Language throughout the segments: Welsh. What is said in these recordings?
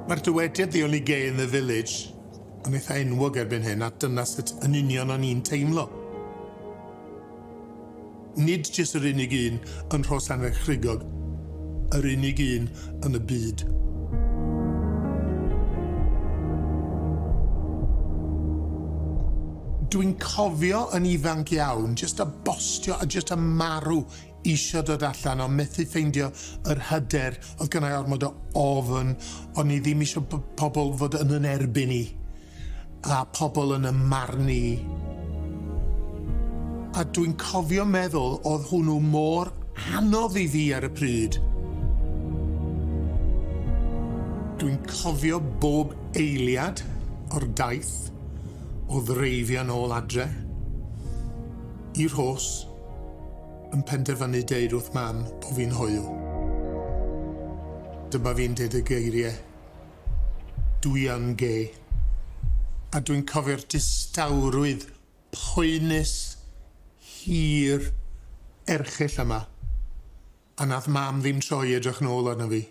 Mae'r dywediad "the only gay in the village" yn eitha enwog erbyn hyn, a dyna sut yn union o'n i'n teimlo. Nid jyst yr unig un yn Rhosllannerchrugog, yr unig un yn y byd. Dwi'n cofio yn ifanc iawn, jyst y bostio a jyst y marw isio dod allan, ond methu ffeindio yr hyder. Oedd gynna i ormod o ofn, o'n i ddim eisiau pobl fod yn yn erbyn i, a pobl yn 'y marn i. A dwi'n cofio meddwl oedd hwnnw mor anodd i fi ar y pryd. Dwi'n cofio bob eiliad o'r daith o ddreifio nôl adre i'r Rhos yn penderfynu deud wrth Mam bo fi'n hoyw. Dyma fi'n deud y geiriau, "Dwi yn gay." A dwi'n cofio'r distawrwydd poenus, hir, erchyll yma. A nath Mam ddim troi edrych nôl arno fi.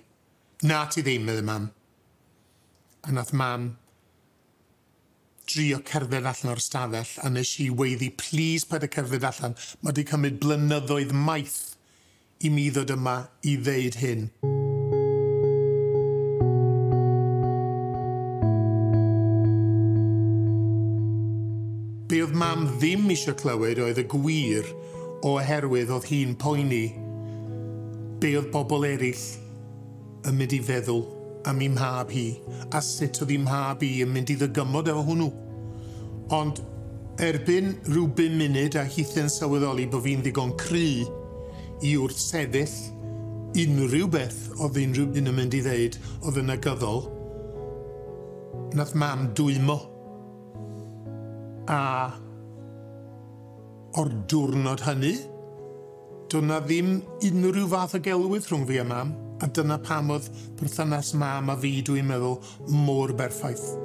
"Na, ti ddim," medde Mam. A nath Mam drio cerdded allan o'r stafell a nes i weiddi, "Please paid â cerdded allan. Mae wedi cymryd blynyddoedd maith i mi ddod yma i ddeud hyn." Be oedd Mam ddim eisiau clywed oedd y gwir, oherwydd oedd hi'n poeni be oedd bobl eraill yn mynd i feddwl am ei mhab hi a sut oedd ei mhab hi yn mynd i ddygymod efo hwnnw. Ond erbyn rhyw 5 munud a hithe'n sylweddoli bod fi'n ddigon cry i wrthsefyll unrhyw beth oedd unrhyw un yn mynd i ddeud oedd yn negyddol, nath Mam dwymo. A o'r diwrnod hynny, doedd 'na ddim unrhyw fath o gelwydd rhwng fi a Mam, a dyna pam oedd perthynas Mam a fi, dwi'n meddwl, mor berffaith.